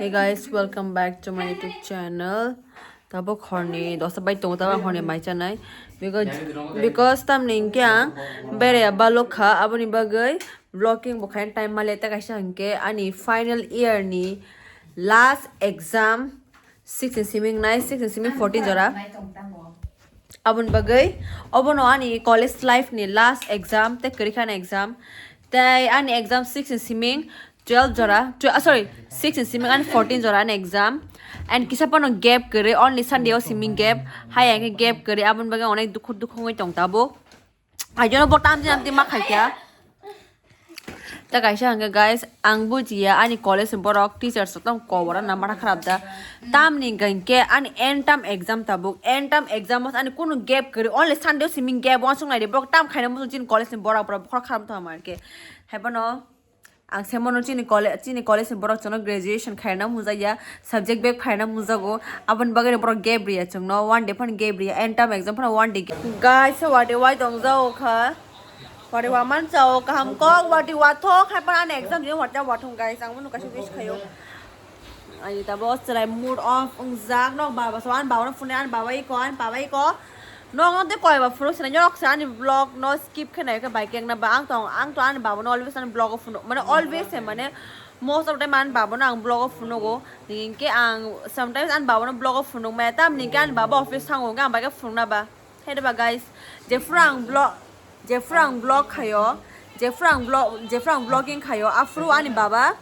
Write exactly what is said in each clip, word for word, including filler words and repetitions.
Hey guys, welcome back to my YouTube channel. Tabuk horni dosta bai tongo, tabuk horni mai chanai. Because, because tamni hwnkhe ang beraya balok kha, aboni bagwi vlogging bo khaina time male ta kaisa hwnkhe ani final year ni last exam six ni siming nai, six ni siming fourteen jora. Aboni bagwi obono ani college life ni last exam tei kwrwi kha ani exam. Tei ani exam six ni siming twelve jora, tw-, ah, sorry, six ni siming ani fourteen jora ani exam. And kisa phano gap kwrwi, only Sunday o siming gap. Hai ang khe gap kwrwi, aboni bagwi onek dukhu dukhu wngwi tong tabuk. Ajono bo tamjin amtwi ma khaikha. Ta kaisa hwnkhe guys, ang bujiya ani college ni borok teachers rok tamo kobor na mata kharap da. Tamni hwnkhe ani end term exam tabuk, end term exam o ani kunu gap kwrwi, only Sunday o siming gap, uansuk naidi borok tam khaina muchung chini college ni borok borok khorok kharap tong hwnba hwnkhe. Haiphano ang se mano chini college, chini college ni borok chwngno graduation khaina mujakya, subject bag khaina mujago, aboni bagwi borok gap riya chwngno, one day phano gap riya, end term exam phano one day gap. Guys, wade wai tong jao kha. Wari wa man chao kaham kok, wati wa thok, hai pan an exam jeng wata wa thong guys, ang munu kaisa wish khayo. Ani tabo chwrai mood off wngjak, nok baba so an baba no phone an baba iko, an baba iko. Nok no te koi ba phuru sene yorok se ani vlog no skip khe nai khe bai keng na ba ang tong, ang to ani baba no always ani vlog o phunu, mane always se mane most of the time ani baba no ang vlog o phunu go. Ninke ang sometimes ani baba no vlog o phunu ma tam ninke ani baba office thango ang bai khe phunu na ba. Hai de ba guys, jephuru ang vlog, jephuru ang vlog khayo, jephuru ang vlog, jephuru ang vlogging khayo, aphuru ani baba.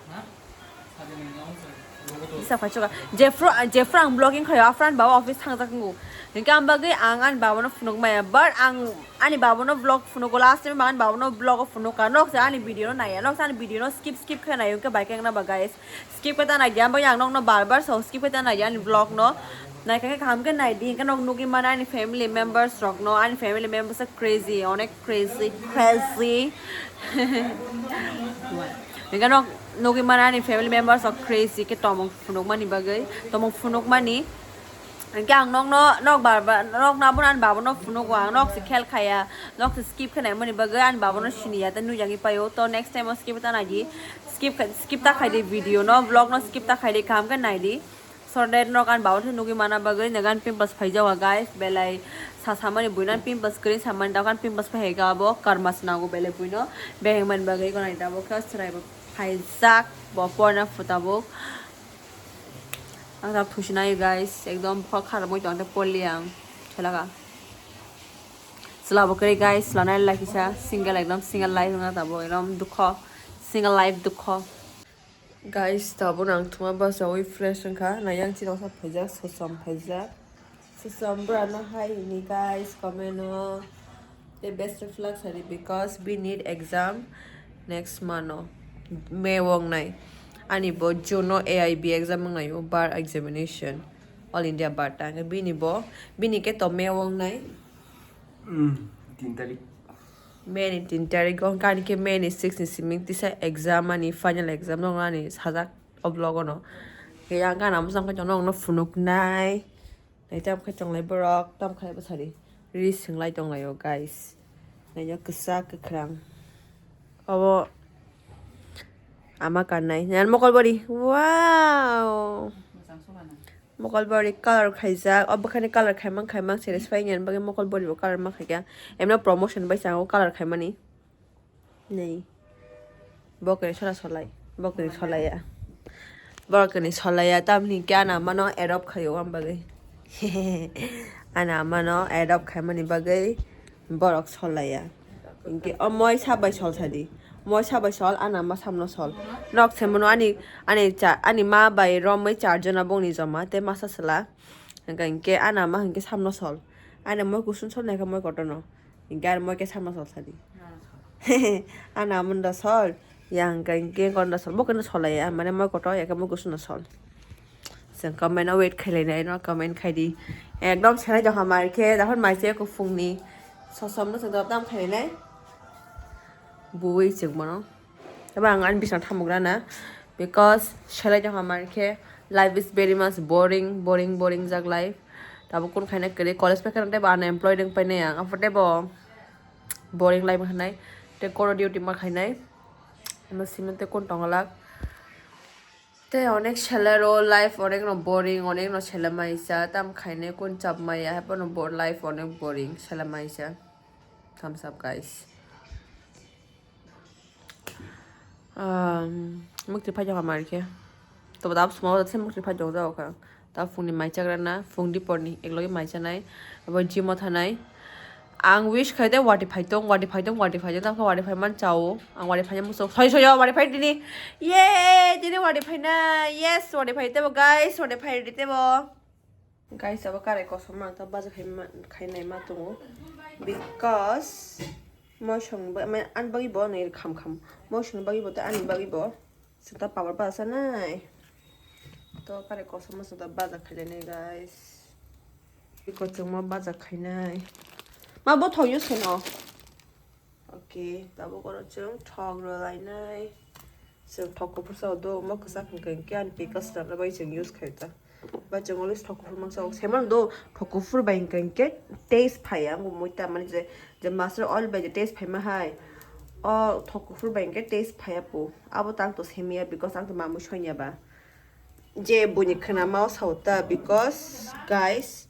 Isa phaichuka. Jephuru, jephuru ang vlogging khayo, aphuru ani baba office thangjak wngo. Hinkhe ang bagwi ang ani baba no phunuk maya, but ang ani baba no vlog phunugo, last time ang ani baba no vlog o phunuka, nok se ani video no naiya, nok se ani video no skip skip khe nayo, hinkhe bai khe wngna ba guys. Skip khe ta naidi, ang bai ang nokno bar bar so skip khe ta naidi ani vlog no. Naikha khe kaham khe naidi, hinkhe nok nugwi mano ani family members rokno, ani family members rok crazy, onek crazy, crazy. Hinkhe nok nugwi mano ani family members rok crazy khe tomong phunukmani bagwi, tomong phunukmani. Hinkhe ang nokno, nok bar bar, nokno abono ani baba no phunugo ang, nok se khel khaya, nok se skip khe naimani bagwi ani baba no siniya, tei nujagwi paio, to next time o skip ta naidi. Skip kha-, skip ta khaidi video no, vlog no skip ta khaidi, kaham khe naidi. So that nok ani baba thwi nugwi mana bagwi nagan pimples phaijawa guys, belai sa samani buinan pimples kwrwi samani dagan pimples phai ga abo karmas nango belai buino beheng mani bagwi gwnai dabo khe chwrai bo phaijak bo porna phutabuk. Ang tak thusinai guys, ekdom bokha kharmoi tong te porli ang chelaka. Chwla bo kwrwi guys, chwla nai lai kisa single, ekdom single life wngna tabuk, ekdom dukho, single life dukho. Guys, tabuk ang thuma basawi fresh wngkha, nai yang chini wngkha phaijak, sosom phaijak. Sosom bwrano hai hini guys, comment o. The best of luck sadi because we need exam next month o, May wng nai. Ani bo June o A I B exam wng nai o, bar examination, All India bar ta. Bini bo, bini khe to May wng nai. Hmm, tin tarik. May ni tin tarik o, hwnkhe ani khe May ni six ni simi tisa exam, ani final exam no ani sajak o vlog o no. Khe yang gana bwsang khe no phunuk nai. Nai tam khe tonglai borok, tam khe bwsari. Ri swng lai tong lai o guys. Nai o kwchak kwkhwrang. Obo ama kannai. Nai mokol bori. Wow. Mokol bori color khaijak. O bwkhani color khaimang khaimang satisfy wngya bagwi mokol bori bo color ma khaikha. Emno promotion bai chango color khaimani. Nei. Bo khe sora solai. Bo khe solaiya. Bo khe solaiya. Tamni khe ana mano adopt khaio am bagwi. Ana mano adopt khaimani bagwi borok solaiya. Hinkhe o moi sabai sol sadi. Moi sabai sol, ana ma samno sol. Nok semano ani, ani cha, ani ma bai romwi charjona bongni joma tei masa sela. Hinkhe ana ma hinkhe samno sol. Ani moi kusun sol naikha moi kotorno. Hinkhe ani moi khe samno sol sadi. Ana amon da sol. Yang hinkhe kon da sol. Bo keno solaiya. Mane moi kotor ya khe moi kusun sol. Chwng comment o wait khailai nai no comment khai di. Ekdom selai jokha mar khe daphar mai se kuphung ni. Sosom no chwng dam khailai nai. Buwi chwng bono. Abo ang ani bising thamugra na. Because selai jokha mar khe life is very much boring, boring, boring jak life. Tabo kun khaina kwrwi college paikha tei bo unemployed wng painai ang. Aphuru tei bo boring life khainai. Tei koro duty ma khainai. Ano simi tei kun tonglak. Te onek selero life onek no boring, onek no sele maisa, tam khaine kun chap maya, hebo no bo-, life onek boring, sele maisa. Thumbs up, guys. Um, mukti phai jokha marke. To da suma se mukti phai jokha jokha. Ta phungni mai chagra na, phung diporni, eklogi mai chanai, abo gym o thanai. Ang wish khai de wati phai tong, wati phai tong, wati phai tong, tamkhe wati phai man chao. Ang wati phai muso, soi soi wati phai dini. Ye, dini wati phai na. Yes, wati phai tebo, guys, wati phai di tebo. Guys, abo karai kosom ang ta baja khai ma, khai nai ma tongo. Because moisong ba, ma, an bagwi bo nai kham kham. Moisong bagwi bo ta ani bagwi bo. Sita power ba sa nai. To karai kosom sita baja khai nai, guys. Iko chwngma baja khai nai. Ma bo thok use khaino. Okay, tabuk oro chwng thok rwlainai. Chwng thok kuphur sao do, omo kwchak hwnkhe hwnkhe ani pimples rwna bai chwng use khai ta. Ba chwng always thok kuphur mangsa o. Saiman do, thok kuphur bai hwnkhe hwnkhe taste phaiya, wngwi ta mani je, je mustard oil bai je taste phaima hai. O thok kuphur bai hwnkhe taste phaiya po. Abo tang to semiya because ang to mamwi soinya ba. Je buini khwnama o sao ta because, guys,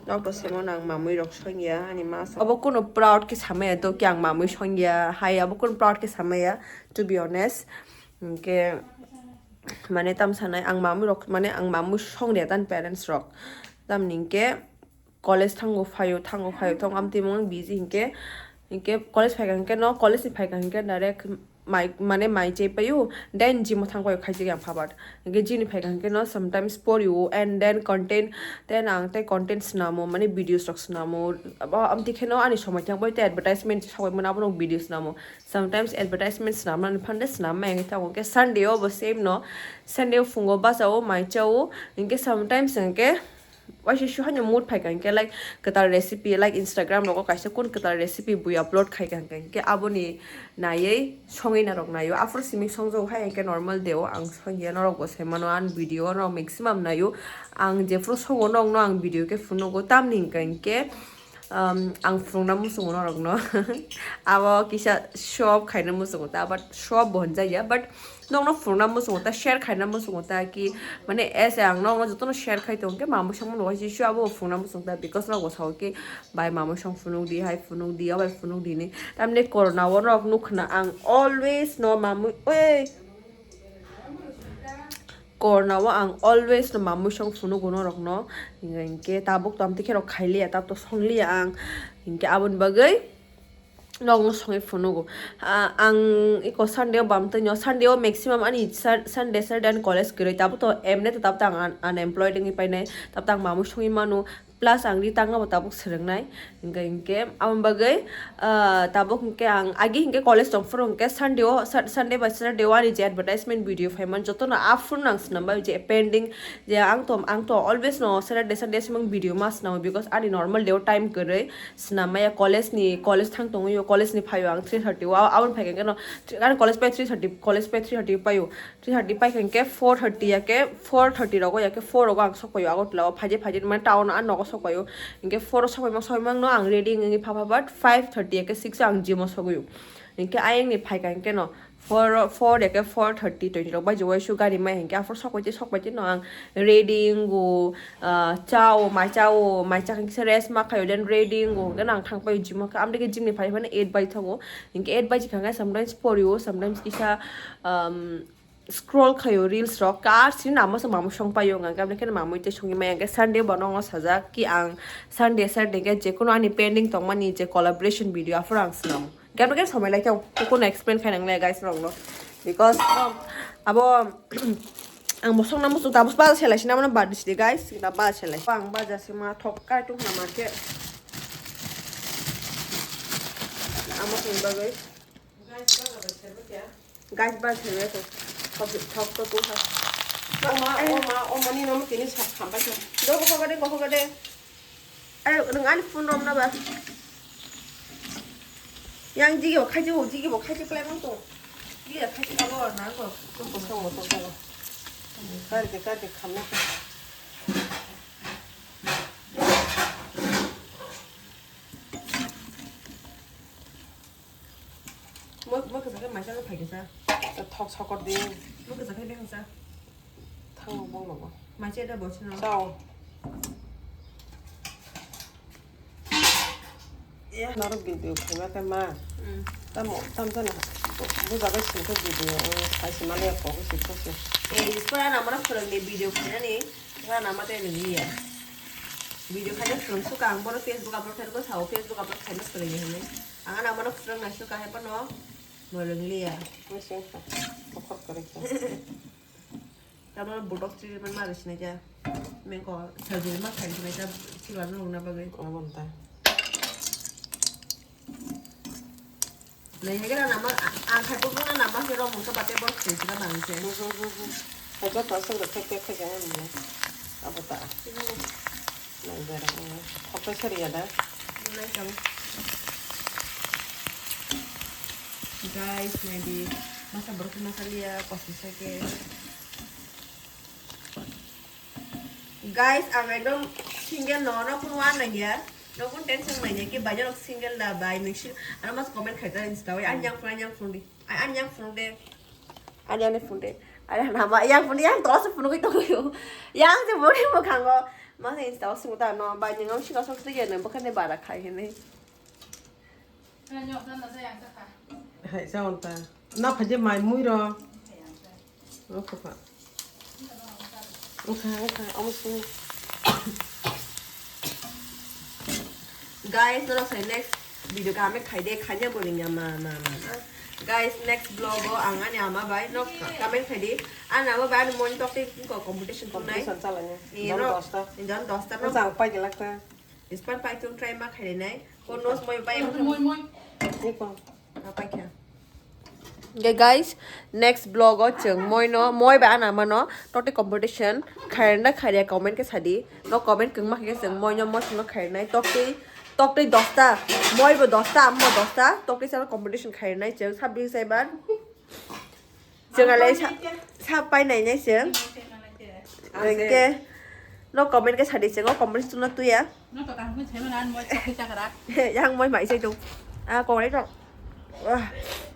Doctor Simon ang mamwi rok songya ani ma sa. Abo kuno proud khe samaya to ki ang mamwi songya hai abo kuno proud khe samaya, to be honest. Hwnkhe mane tam sanai ang mamwi rok mane ang mamwi songya tan parents rok. Tamni hwnkhe college thango phaio thango phaio thong amtwi mung busy hwnkhe hwnkhe college phaikha hwnkhe no college ni phaikha hwnkhe direct mai mane mai chai paio, then gym o thang paio khaijak yang phabar. Hwnkhe gym ni phaikha hwnkhe no sometimes porio and then content, then ang tei content swnamo mane videos rok swnamo. Abo amtwi kheno ani somoi thang bai tei advertisement sawi mano abono video swnamo. Sometimes advertisement swnamnani phande swnam mai hwnkhe thango hwnkhe Sunday o bo same no, Sunday o phungo bachao mai chao hwnkhe sometimes hwnkhe Waisa su haino mood phaikha hwnkhe, like, kwtal recipe, like, Instagram rogo kaisa kun kwtal recipe bui upload khaikha hwnkhe, hwnkhe aboni naiwi songwi narok naio. Aphuru simi songjago hai hwnkhe normal day o ang songya norok bo sai mano, ani video norok maximum naio. Ang jephuru songo norokno ang video khe phunugo, tamni hwnkhe, hwnkhe, um, ang phunukna muchungo norokno. Abo kisa show off khaina muchungo ta, but show off bo hwnjakya, but Nokno phunukna muchungo ta, share khaina muchungo ta ki, mane, as a ang nokno jotono share khai tongo khe, mamwi songmano waisa su abo phunukna muchungo ta, because norok bo sao ki, bai mamwi song phunuk di, hai phunuk di, obai phunuk di ni. Tamni corona o norok nukha na ang always no mamwi, oi. Corona o ang always no mamwi song phunugo norokno. Hinkhe tabuk to amtwi khe rok khailiya, tabuk to songliya ang. Hinkhe aboni bagwi. Nokno songwi phunugo. Ah, ang iko Sunday o bam twi no, Sunday o maximum ani Sun-, Sunday, Saturday ani college kwrwi. Tabuk to emne to tabuk to ang un-, unemployed wngwi painai. Tabuk to ang mamwi songwi mano. Plus ang ri tangna bo tabuk swrwngnai. Hinkhe, hinkhe, aboni bagwi, ah, tabuk hinkhe ang agi hinkhe college tong phuru hinkhe Sunday o, Sa-, Sunday bai Saturday o ani je advertisement video phaiman jotono aphuru nang swnam bai je pending je ang to, ang to always no Saturday, Sunday simang video ma swnamo because ani normal day o time kwrwi. Swnam maya college ni, college thang tongwi o, college ni phaio ang three thirty o, aboni phaikha hwnkhe no, ani college pai three thirty, college pai three thirty o paio, three thirty paikha hwnkhe four thirty ya khe, four thirty rogo ya khe four rogo ang sokpaio Agartala o, phaide phaide mane town o, a nogo sokpaio, hwnkhe four o sokpaima sokpaima no ang ready wngwi pha pha but five thirty ya khe six o ang gym o sogwio, hwnkhe ayang ni phaikha hwnkhe no, Four, four ya khe four thirty twenty rok bai jowai su gari mai hinkhe aphuru sok bai tei sok bai tei no ang ready wngo, ah, cha o, mai cha o, mai cha khe kisa rest ma khaio, then ready wngo, then ang thang pai o gym o khe, amtwi khe gym ni phai phano eight bai thango, hinkhe eight bai kha khe sometimes pori o, sometimes kisa, um, scroll khaio reels rok, kar sini namo se mamwi song pai o, hinkhe amtwi khe mamwi tei songwi maya, hinkhe Sunday bo nokno sajak ki ang Sunday, Saturday khe jekono ani pending tongmani je collaboration video aphuru ang swnam. Kebo kebo somai lai khe kukuno explain khai nang le guys rok no. Because abo ang bosong na musuk tabuk baja selai sina mano bad sidi guys, kita baja selai. Ang baja sima thok kai tung na market. Amo sing bagwi. Guys baja selai khe. Thok thok to tu ha. Ma, o ma, o mani no tini sa khambai khe. Do ko gade, ko gade. Ai, nwng ani phone romna ba? Yang jigi bo khaijak o, jigi bo khaijak kwlai mang tong. Jigi bo khaijak abo na ko. Tong tong tong tong tong. Kar ke, kar ke khamna. Mo, mo kasa ke maisa ke phai kasa. Thok sokor di. Mo kasa ke beng kasa. Bonglogo. Mache da bochno. Chao. Ya, norok video khaima khe ma. Mm. Tamo, tam jani. Bujabai singkhe video, sai se mali ya kok singkhe se. Eh, ispora namara phwrwngni video khainani. Ra nama tei nang liya. Video khaina phwrwng suka ang bono Facebook upload khaina ko sao Facebook upload khaina phwrwngya hinwi. Ang ano bono phwrwng nai suka hai bono. Mwrwng liya. Mwswng kha. Bokhok kwrwi kha. Tamno botok treatment ma rwsinai ja. Mengko surgery ma khai rwsinai ja. Silver no rwna bagwi. Omo ta. Nai hegera nama, ang khai pukung na nama se rong mungsa bate bor khe sila bang se. Hai joto aswk rok khai khai khai khai ani. Abo ta. Nai jara. Khokta sari ya da. Nai tong. Guys, nai di. Masa borok masa liya, kosong sake. Guys, ang ekdom single no, no kunu an nai ya. No kunu tension nai ya, ki banyak single da bai, nung si, ano mas comment khai ta insta, oi, an yang phone, an yang phone di. Ai, an yang phone de. Ani ani phone de. Ani nama yang phone de, yang tola se phone ko to yo. Yang se phone mo khango. Ma se insta o suta no ba ni ngam si ka sok se ne ba kha ne bara khai he ne. Hai sa onta. Na phaje mai mui ro. Ro ko pa. Ukha ukha omo sung. Guys, no sai next video ka ame khai de khanya bo ringya ma ma ma. Guys, next vlog o ang ani ama bai no comment khai di. Ani ama bai ani mon tok te ko competition ko nai. Competition chala ni. Ni jon no. Dosta. Ni jon dosta no. Chang pai gelak ta. Ispan pai tung try ma khai nai. Ko nos moi pai. Moi moi. Ni ko. Apa kya? Okay guys, next vlog o chwng moi no, moi ba ana mano tote competition khairna khairia comment khe sadi. No comment kwngma khe chwng moi no moi no khairnai toktwi toktwi dosta, moi bo dosta, amma dosta, toktwi sa competition khairnai chwng sabdi sai ban. Chwng alai sa sa pai nai nai chwng. Ang se. Hwnkhe no comment khe sadi chwng o competition no tuya. No to kaham khe saiman an moi chakri chakra. Yang moi mai sai tung. Ah, kongrai tok. Wah,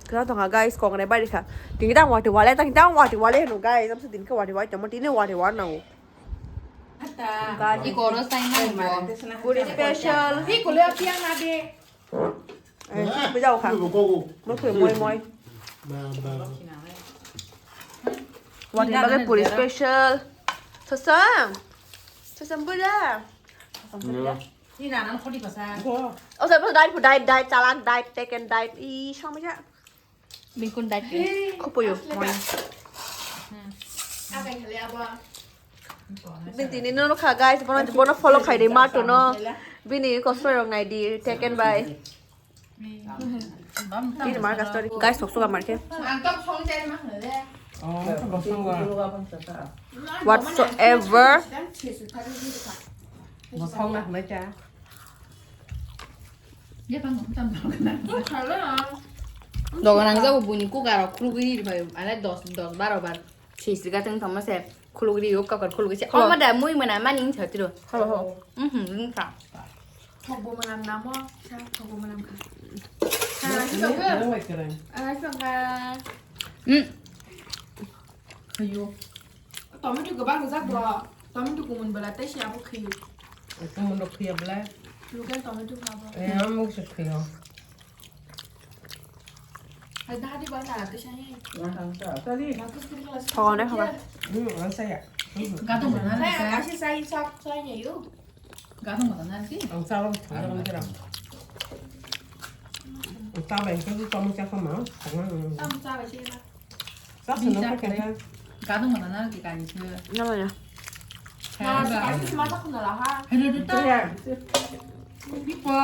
kira tonga guys, kongrai bari kha. Tini tang wati wale, tang tang wati wale no guys. Amsa din khe wati wale, tamo tini wati wale nango. Guys, i koro sai nai mo. Puri special. Hi kule apiang na de. Eh, bijao kha. Mo khe moi moi. Wati bagwi puri special. Sosam. Sosam buja. Sosam buja. Ni nana no khoti kosa. O sa diet, diet, diet, chalak diet, taken diet. I sama ja. Bingkun diet. Khupuyo moi. Bini tini no kha guys, bono bono follow khai di ma to no. Bini kosto rok nai di, taken by. Ini markas story. Guys, sok sok amar ke. Whatsoever. Dogan ang jago buni kuka rok khulugwi ri phai, ale dos, dos baro bar. Sisri ka teng tongma se khulugri yo kakar khulugri se. Khulug. Oma da mui mana mani sa tiro. Khulug ho. Mhm, ring sa. Thok bo manam namo, sa thok bo manam kha. Sa, sa, sa. Ah, sa ka. Hmm. Ayo. Tomato gabang jak bo. Tomato kumun bala tei si abo khayo. Kumun rok khayo bla. Lugan tomato khabo. Eh, amuk se khayo. Thogo ne hoba. Gadung mana? Gadung mana ki? Gadung mana ki kani ki? Nama ya? Hai, hai, hai. Bipo.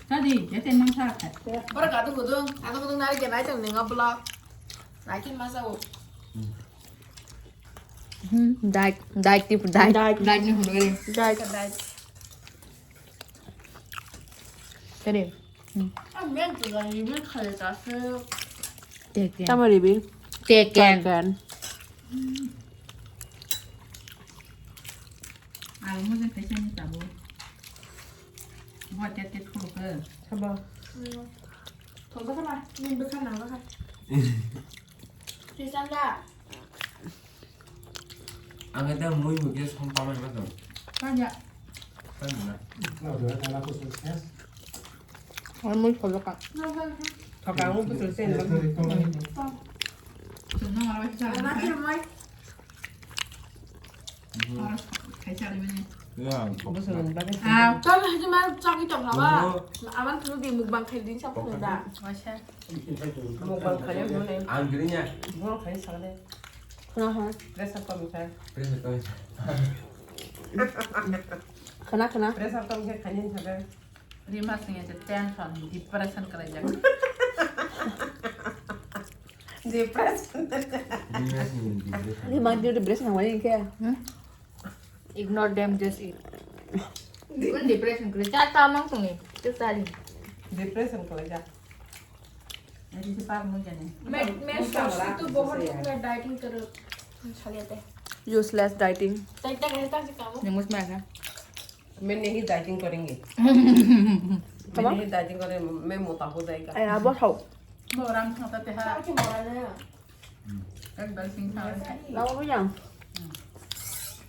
Tadi, ya tenang sa. Ora gadung gudung, gadung gudung nari ke nai tong ninga vlog. Nai kin masa wo. Hmm, diet, diet ni diet. Diet. Diet ni hunu. Diet. Diet. Tadi. Hmm. Ang men tu lah, ini kaya tak se. Taken. Tama ribi. Taken. Taken. Alu mo je kaisa ni tabo. Bo tet tet khulu ke. Sabo. Thokjakha na, nini bwkha nang jakha. Twisanga. Ang khe mui bo khe som pamai ma tong. Kanya. Kanya na. Ang mui thokjakha. Thoka ang mui thokjakha. Chwngno maro kisa. Kaisa rimani. Ya. Bwswk bagwi. Ah, tamo hajima chakwi tong haba. Aban thulu di mukbang khaidi sa phunga. Waisa. Mukbang khaidi mone. Ang grinya. Boro khaidi sagale. Khna ha. Pressure kami khai. Pressure kami khai. Khna khna. Pressure kami khai khaidi sagale. Rima singya je tension, depression kalaijak. Depression. Rima ni depression hwnwi khe. Hmm? Ignore them, just eat. Kun depression kre cha ta mang tuni. Tu tari. Depression kalaijak. Ari se pak mun jane. मैं मैं सोचती तो बहुत लोग मैं डाइटिंग करो खा लेते हैं। Useless dieting. तो इतना कहता है काम। Ni mus ma kha. मैं नहीं डाइटिंग करेंगे। मैं नहीं डाइटिंग करेंगे, मैं मोटा हो जाएगा। Ay, abo thau. Bo ram thang ta te ha. Ek bar sing thang. Lawa bo yang.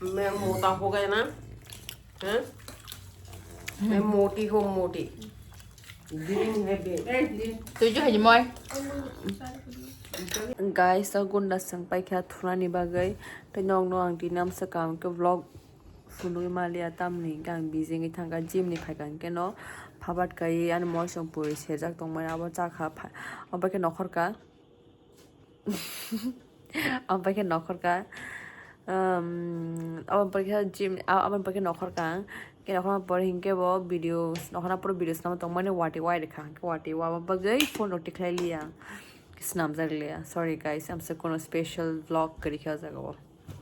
मैं मोटा हो गया ना, हैं? मैं मोटी हो मोटी। दिन है दिन। Tuju hai moi. Guys, so gunda sang paikha thunani bagwi. Tei nokno ang tini amsa kam khe vlog phunugwi maliya, tamni hwnkhe ang busy wngwi thangkha, gym ni phaikha hwnkhe no phabat kaiwi ani moisong puri serjak tongmani abo chakha, obo khe nokhorka. Obo khe nokhorka, um, abo khe gym, abo khe nokhorka ang, khe nokhorma pore hwnkhe bo video, nokhorna pore video swnamwi tongmani watwi wai rwkha, hwnkhe watwi wama bagwi phone rok tikhlai liya, swnamjak liya, sorry guys, amsa kono special vlog kwrwi khe o jaga o.